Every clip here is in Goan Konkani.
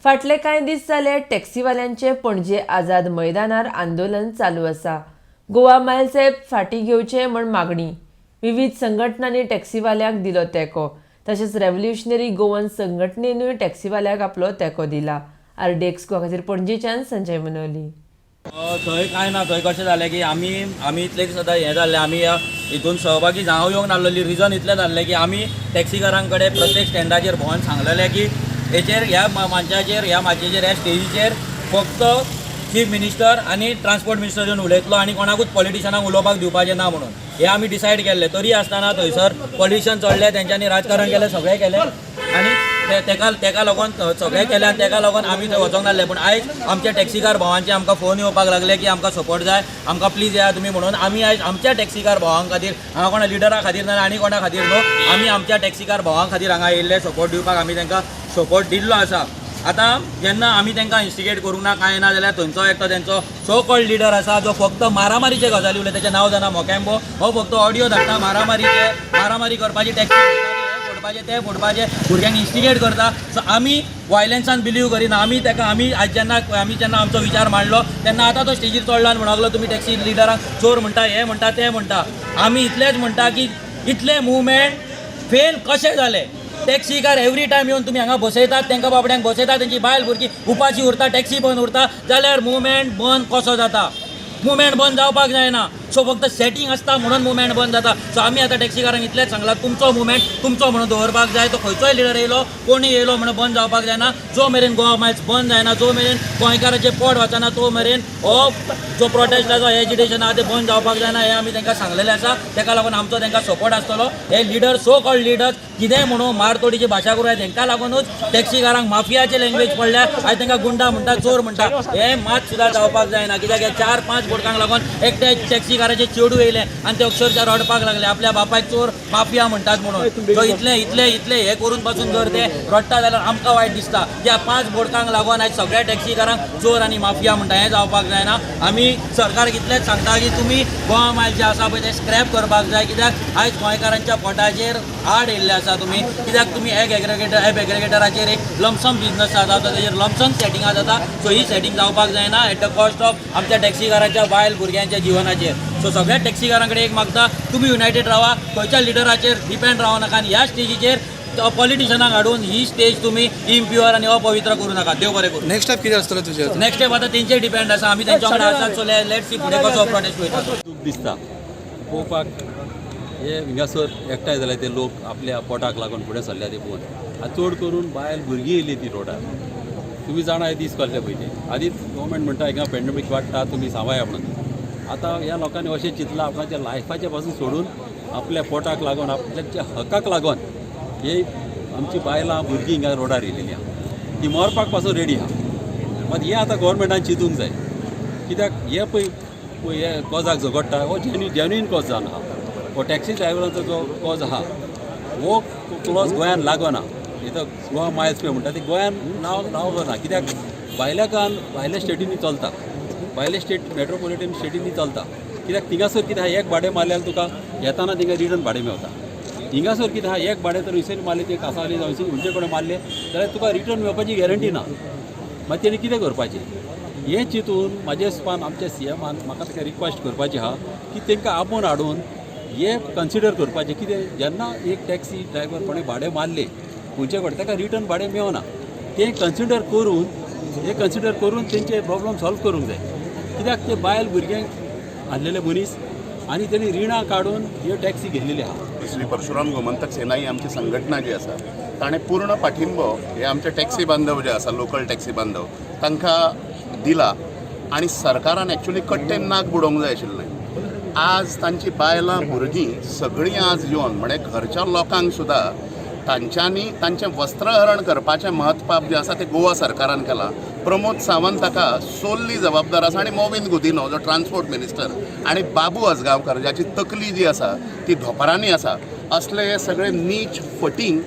फाटले कांय दीस जाले टॅक्सीवाल्यांचे पणजे आझाद मैदानार आंदोलन चालू आसा. गोवा मायल्स ॲप फाटीं घेवचें म्हण मागणी. विवीध संघटनांनी टॅक्सीवाल्यांक दिलो तेंको. तशेंच रेव्होल्युशनरी गोवन संघटनेनूय टॅक्सीवाल्यांक आपलो तेंको दिला. आरडीएक्स गोवा खातीर पणजेच्यान संजय मनोली. थंय कांय ना. थंय कशें जालें की आमी आमी इतले दीस आतां हें जाल्लें, आमी ह्या हितून सहभागी जावं येवंक नासलेली. रिजन इतलें जाल्लें की आमी टॅक्सीकारां कडेन प्रत्येक स्टँडाचेर भोंवन सांगलेलें की हेचेर, ह्या मंचाचेर, ह्या माचयेचेर, ह्या स्टेजीचेर फक्त चीफ मिनिस्टर आनी ट्रान्सपोर्ट मिनिस्टर येवन उलयतलो आनी कोणाकूच पॉलिटिशनाक उलोवपाक दिवपाचें ना म्हणून हें आमी डिसायड केल्लें. तरी आसतना थंयसर पॉलिटिशन चडले, तेंच्यांनी राजकारण केलें, सगळें केलें आनी तेका लागून सगळें केलें आनी तेका लागून आमी थंय वचोंक नासले. पूण आयज आमच्या टॅक्सीकार भावांचे आमकां फोन येवपाक लागले की आमकां सपोर्ट जाय, आमकां प्लीज येया तुमी म्हणून. आमी आयज आमच्या टॅक्सीकार भावां खातीर हांगा, कोणा लिडरा खातीर ना आनी कोणा खातीर न्हू, आमी आमच्या टॅक्सीकार भावां खातीर हांगा येयल्ले सपोर्ट दिवपाक. आमी तांकां सपोर्ट दिल्लो आसा. आतां जेन्ना आमी तांकां इन्स्टिगेट करूंक ना, कांय ना, जाल्यार थंयचो एकटो तेंचो सो कॉल्ड लिडर आसा, जो फक्त मारामारीचे गजाली उलयता, तेचें नांव जाणा मोकॅम्बो. हो फक्त ऑडियो धाडटा मारामारीचे, मारामारी करपाची, टॅक्सी हे फोडपाचे, ते फोडपाचे, भुरग्यांक इन्स्टिगेट करता. सो आमी वायलन्सान बिलीव करिना. आमी ताका आमी आयज जेन्ना आमी जेन्ना आमचो विचार मांडलो तेन्ना आतां तो स्टेजीर चडलो आनी म्हणूंक लागलो, तुमी टॅक्सी लिडरांक चोर म्हणटा, हें म्हणटा, तें म्हणटा. आमी इतलेंच म्हणटा की इतले मुवमेंट फेल कशें जाले? टॅक्सीकार एवरी टायम येवन तुमी हांगा बसयतात तांकां, बाबड्यांक बसयतात, तेंची बायल भुरगीं उपाशी उरता, टॅक्सी बंद उरता, जाल्यार मुवमेंट बंद कसो जाता? मुवमेंट बंद जावपाक जायना. सो फक्त सेटींग आसता म्हणून मुवमेंट बंद जाता. सो आमी आतां टॅक्सीकारांक इतलेंच सांगलां, तुमचो मुवमेंट तुमचो म्हणून दवरपाक जाय. तो खंयचोय लिडर येयलो, कोणूय येयलो म्हणून बंद जावपाक जायना. जो मेरेन गोवा मायल्स बंद जायना, जो मेरेन गोंयकाराचें पोट वचना, तो मेरेन हो जो प्रोटेस्ट आसा, एजिटेशन आहा, तें बंद जावपाक जायना, हें आमी तांकां सांगलेलें आसा. ताका लागून आमचो तांकां सपोर्ट आसतलो. हे लिडर, सो कॉल्ड लिडर्स, कितेंय म्हणून मारतोडीची भाशा करूं, तांकां लागूनच टॅक्सीकारांक माफियाचे लँग्वेज पडल्या. आयज तांकां गुंडा म्हणटा, चोर म्हणटा. हें मात सुद्दां जावपाक जायना, कित्याक ह्या चार पांच बोडकांक लागून एकटे टॅक्सीकाराचे चेडू येयलें आनी ते अक्षरशः रडपाक लागले, आपल्या बापायक चोर माफिया म्हणटात म्हणून. सो इतले इतले इतले हे करून पासून जर ते रडटा जाल्यार आमकां वायट दिसता. त्या पांच बोडकांक लागून आयज सगळ्या टॅक्सीकारांक चोर आनी माफिया म्हणटा, हें जावपाक जायना. आमी सरकाराक इतलेंच सांगता की तुमी गोवा मायल जे आसा पळय तें स्क्रॅप करपाक जाय, कित्याक आयज गोंयकारांच्या पोटाचेर आड येयल्ले आसा तुमी. कित्याक तुमी एग एग्रेगेटर, एप एग्रेगेटराचेर एक लमसम बिजनस जाता, तेजेर लमसम सेटिंगां जाता. सो ही सेटींग जावपाक जायना एट the cost of आमच्या टॅक्सीकारांच्या बायल भुरग्यांच्या जिवनाचेर. सो सगळ्या टॅक्सीकारां कडेन एक मागता, तुमी युनायटेड रावा, खंयच्या लिडराचेर डिपेंड रावो नाका आनी ह्या स्टेजीचेर पॉलिटिशनाक हाडून ही स्टेज तुमी इम्प्युअर आनी अपवित्र करूं नाका. देव बरें करूं. नेक्स्ट स्टेप कितें आसतलें तुजें? नेक्स्ट स्टेप आतां तेंचेर डिपेंड आसा. आमी तेंच्या वांगडा आसात. सो let see फुडें कसो प्रोटेस्ट वयता तो. दूख दिसता पळोवपाक. हे हिंगासर एकठांय जाले ते लोक आपल्या पोटाक लागून फुडें सरल्या ते पळोवन. आनी चड करून बायल भुरगीं येयली ती रोडार. तुमी जाणा, हे दीस कसले पळय ते. आदींच गव्हर्मेंट म्हणटा, हिंगा पेंडेमीक वाडटा, तुमी सांबाळया म्हणून. आतां ह्या लोकांनी अशें चिंतलां, आपणाच्या लायफाचे पासून सोडून आपल्या पोटाक लागून, आपल्याच्या हकाक लागून हे आमची बायलां भुरगीं हिंगा रोडार येयलेली आहा. ती मरपाक पासून रेडी आहा. मात हें आतां गव्हर्मेंटान चिंतूंक जाय, कित्याक हे पळय पळय हे कॉजाक झगडटा हो जेन्युइन कॉज जावन आहा. हो टॅक्सी ड्रायव्हरांचो जो कॉज आहा हो क्लॉज गोंयान लागना. इथं गोवा मायल्स पे म्हणटा ती गोंयान नांव नांव ना, कित्याक भायल्या कान भायल्या स्टेटींनी चलता, भायल्या स्टेट, मेट्रोपॉलिटन स्टेटींनी चलता. कित्याक थिंगासर कितें आहा, एक भाडें मारल्यार तुका येताना थिंगा रिटर्न भाडें मेवता. हिंगासर कितें आहा, एक भाडें तर हयसर मारलें, ते कासावली जावं खंयचे कडेन मारलें जाल्यार तुका रिटर्न मेळपाची गॅरंटी ना. मागीर तेणी कितें करपाचें हें चिंतून म्हाजे हिसपान आमच्या सीएमान म्हाका ताका रिक्वेस्ट करपाची आहा की तांकां आपोवन हाडून हे कन्सिडर करपाचें. कितें जेन्ना एक टॅक्सी ड्रायव्हर कोणें भाडें मारलें खंयचे कडेन, ताका रिटर्न भाडें मेवना, तें कन्सिडर करून, हें कन्सिडर करून तेंचे प्रॉब्लम सॉल्व करूंक जाय. कित्याक ते बायल भुरग्यांक आहलेले मनीस आनी तेणी रिणां काडून ह्यो टॅक्सी घेतलेली आहा. श्री परशुराम गोमंतक सेना ही आमची संघटना जी आसा, ताणें पूर्ण पाठिंबो हे आमचे टॅक्सी बांधव जे आसा, लोकल टॅक्सी बांधव, तांकां दिला आनी सरकारान एक्चुली कट्टेन नाक बुडोवंक जाय आशिल्लें. आज तांची बायलां भुरगीं सगळीं आज येवन, म्हणजे घरच्या लोकांक सुद्दां तांच्यांनी तांचें वस्त्रहरण करपाचें महत्पाप जें आसा तें गोवा सरकारान केलां. प्रमोद सावंत ताका सोल्ली जबाबदार आसा आनी मोविन गुदिनो जो ट्रान्सपोर्ट मिनिस्टर आनी बाबू आजगांवकर ज्याची तकली जी आसा ती धोपरांनी आसा, असले हे सगळे नीच, फटींग,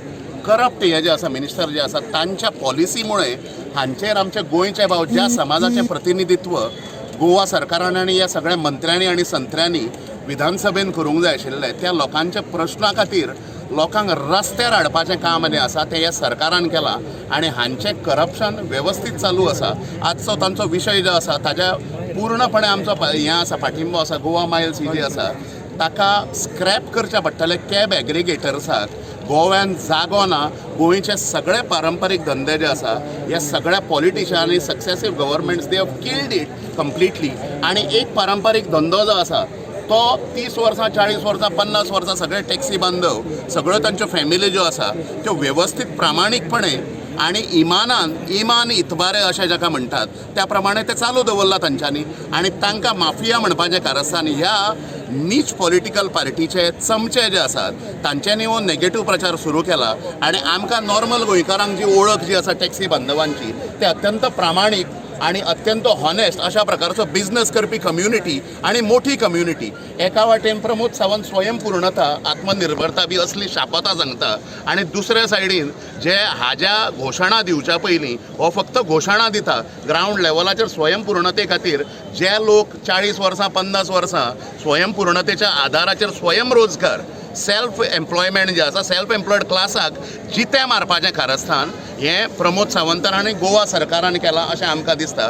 करप्ट हे जे आसा मिनिस्टर जे आसा, तांच्या पॉलिसीमुळे हांचेर आमच्या गोंयचे भाव, ज्या समाजाचें प्रतिनिधित्व गोवा सरकारान आनी ह्या सगळ्या मंत्र्यांनी आनी संत्र्यांनी विधानसभेन करूंक जाय आशिल्लें, त्या लोकांच्या प्रश्ना खातीर लोकांक रस्त्यार हाडपाचें काम जें आसा तें ह्या सरकारान केलां आनी हांचें करप्शन वेवस्थीत चालू आसा. आजचो तांचो विशय जो आसा ताज्या पूर्णपणे आमचो हें आसा, पाठिंबो आसा. गोवा मायल्स ही जी आसा ताका स्क्रॅप करचें पडटलें. कॅब एग्रिगेटर्साक गोव्यान जागो ना. गोंयचे सगळे पारंपारीक धंदे जे आसा हे सगळ्या पॉलिटिशियनांनी, successive governments, they have killed it completely. आनी एक पारंपारीक धंदो जो आसा तो 30 वर्सां, 40 वर्सां, 50 वर्सां सगळे टॅक्सी बांधव, सगळ्यो तांच्यो फॅमिली ज्यो आसा त्यो वेवस्थीत प्रामाणीकपणे आनी इमानान, इमान इतबारे अशें जाका म्हणटात त्या प्रमाणे ते चालू दवरला तांच्यांनी आनी तांकां माफिया म्हणपाचें कारस्थान ह्या नीच पॉलिटिकल पार्टीचे चमचे जे आसात तांच्यांनी हो नेगेटीव प्रचार सुरू केला. आनी आमकां नॉर्मल गोंयकारांक जी ओळख जी आसा टॅक्सी बांधवांची, ते अत्यंत प्रामाणीक आणि अत्यंत हॉनेस्ट अशा प्रकारचो बिझनस करपी कम्युनिटी आणि मोठी कम्युनिटी. एका वाटेन प्रमोद सावंत स्वयंपूर्णता, आत्मनिर्भरता बी असली शापतां सांगता आनी दुसऱ्या सायडीन जे हाज्या घोशणा दिवच्या पयलीं हो फक्त घोशणा दिता. ग्रावंड लेवलाचेर स्वयंपूर्णते खातीर जे लोक 40 वर्सां, 50 वर्सां स्वयंपूर्णतेच्या आदाराचेर स्वयंरोजगार, सेल्फ एम्प्लॉयमेंट जे आसा, सेल्फ एम्प्लॉयड क्लासाक जितें मारपाचें कारस्थान हें प्रमोद सावंतान आनी गोवा सरकारान केलां अशें आमकां दिसता.